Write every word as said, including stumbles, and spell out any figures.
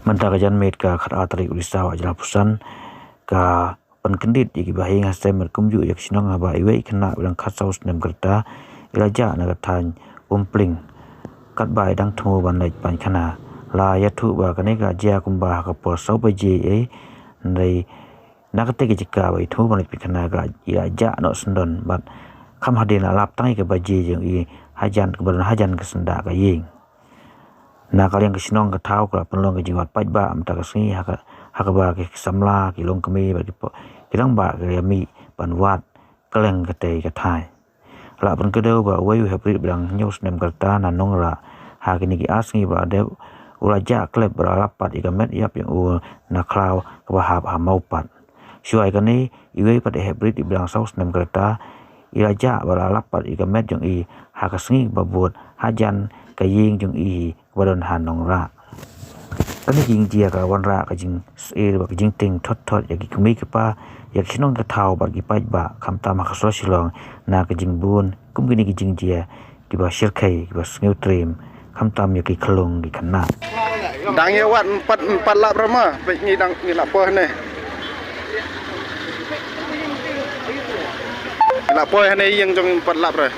Mynta ka janmiet ka khatar tarik u Risaw arhajar arphew san ka pynkyndit ïa ki bahaïing hasem bad kumjuh ïa ka shnong haba iwei i khynnah ba dang khatsaw snem ka rta i la jah na ka thaiñ Umpling katba i dang thmu ban leit pynkhana. La ïathuh ba kane ka jia kumba ha ka por saw baje ei, hynrei na katei ka jaka ba i thmu ban leit pynkhana ka i la jah noh syndon bad kham hadien la lap tang ïa ka baje jong i hajan kaba don hajan ka syndah ka ïing. Na ka liang ka shnong ka thaw ka la pynlong ka jingwad paidbah mynta ka sngi ha ka, ha kaba ki samla, ki longkmie bad ki po-, ki rangbah ki la mih ban wad kylleng katei ka thaiñ. La pynkdew ba uwei u hybrid ba dang hynñiew snem ka rta na Nongrah ha kine ki ar sngi ba la dep u la jah klep ba la lap pat ïa ka met ïap jong u na khlaw kaba hap ha Mawpat. Shuwa ïa kane iwei pat i hybrid iba dang saw snem ka rta i la jah ba la lap pat ïa ka met jong i ha ka sngi ba bud hajan ka ïing jong i kaba don ha Nongrah. Kane ka jingjia ka wanrah ka jingsyier bad ka jingtieng thot thot ïa ki kmie ki kpa, ïa ki shnong ki thaw bad ki paidbah khamtam ha ka sor Shillong na ka jingbun kum kine ki jingjia kiba shyrkhei kiba sngewtriem khamtam ïa ki khyllung ki khynnah. Dang ïa wad empat, empat lap re ma, peit ngi dang ngi la poi hangne. Ngi la poi hangne ïing jong empat lap re.